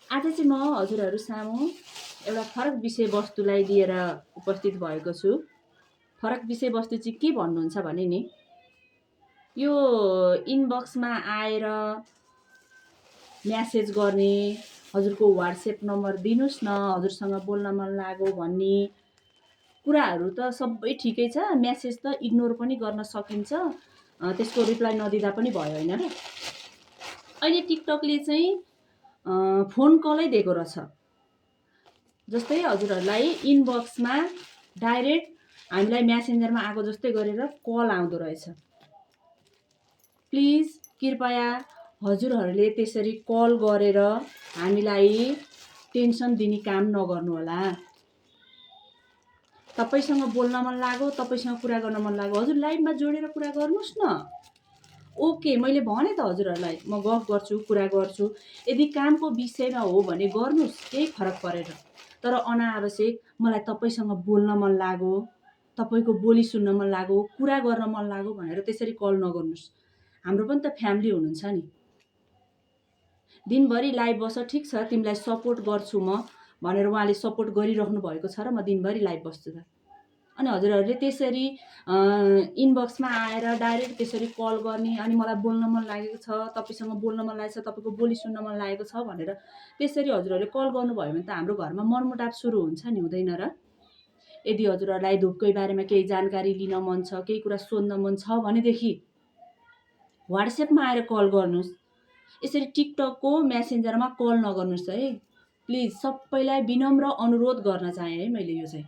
आज चाहिँ म हजुरहरू सामु एउटा फरक विषयवस्तुलाई लिएर उपस्थित भएको छु। फरक विषयवस्तु चाहिँ के भन्नुहुन्छ भने नि, यो इनबक्समा आएर म्यासेज गर्ने, हजुरको व्हाट्सएप नम्बर दिनुस् न, हजुरसँग बोल्न मन लाग्यो भन्ने कुराहरू त सबै ठिकै छ। म्यासेज त इग्नोर पनि गर्न सकिन्छ, त्यसको रिप्लाई नदिँदा पनि भयो हैन र। अहिले टिकटकले चाहिँ फोन कलै दिएको रहेछ। जस्तै हजुरहरूलाई इनबक्समा डाइरेक्ट हामीलाई म्यासेन्जरमा आएको जस्तै गरेर कल आउँदो रहेछ। प्लिज कृपया हजुरहरूले त्यसरी कल गरेर हामीलाई टेन्सन दिने काम नगर्नु होला। तपाईसँग बोल्न मन लाग्यो, तपाईसँग कुरा गर्न मन लाग्यो, हजुर लाइभमा जोडेर कुरा गर्नुस् न। ओके, मैले भने त हजुरहरूलाई म गफ गर्छु, कुरा गर्छु। यदि कामको विषयमा हो भने गर्नुस्, केही फरक परेन। तर अनावश्यक मलाई तपाईसँग बोल्न मन लाग्यो, तपाईको बोली सुन्न मन लाग्यो, कुरा गर्न मन लाग्यो भनेर त्यसरी कल नगर्नुस्। हाम्रो पनि त फ्यामिली हुनुहुन्छ नि। दिनभरि लाइभ बस, ठिक छ तिमीलाई सपोर्ट गर्छु म भनेर उहाँले सपोर्ट गरिराख्नु भएको छ र म दिनभरि लाइभ बस्छु त। अनि हजुरहरूले त्यसरी इनबक्समा आएर डाइरेक्ट त्यसरी कल गर्ने, अनि मलाई बोल्न मन लागेको छ, तपाईसँग बोल्न मन लागेको छ, तपाईँको बोली सुन्न मन लागेको छ भनेर त्यसरी हजुरहरूले कल गर्नुभयो भने त हाम्रो घरमा मनमुटाव सुरु हुन्छ नि, हुँदैन र। यदि हजुरहरूलाई धुपकै बारेमा केही जानकारी लिन मन छ, केही कुरा सोध्न मन छ भनेदेखि व्हाट्सएपमा आएर कल गर्नुस्। यसरी टिकटकको म्यासेन्जरमा कल नगर्नुस् है। प्लिज सबैलाई विनम्र अनुरोध गर्न चाहे है मैले यो चाहिँ।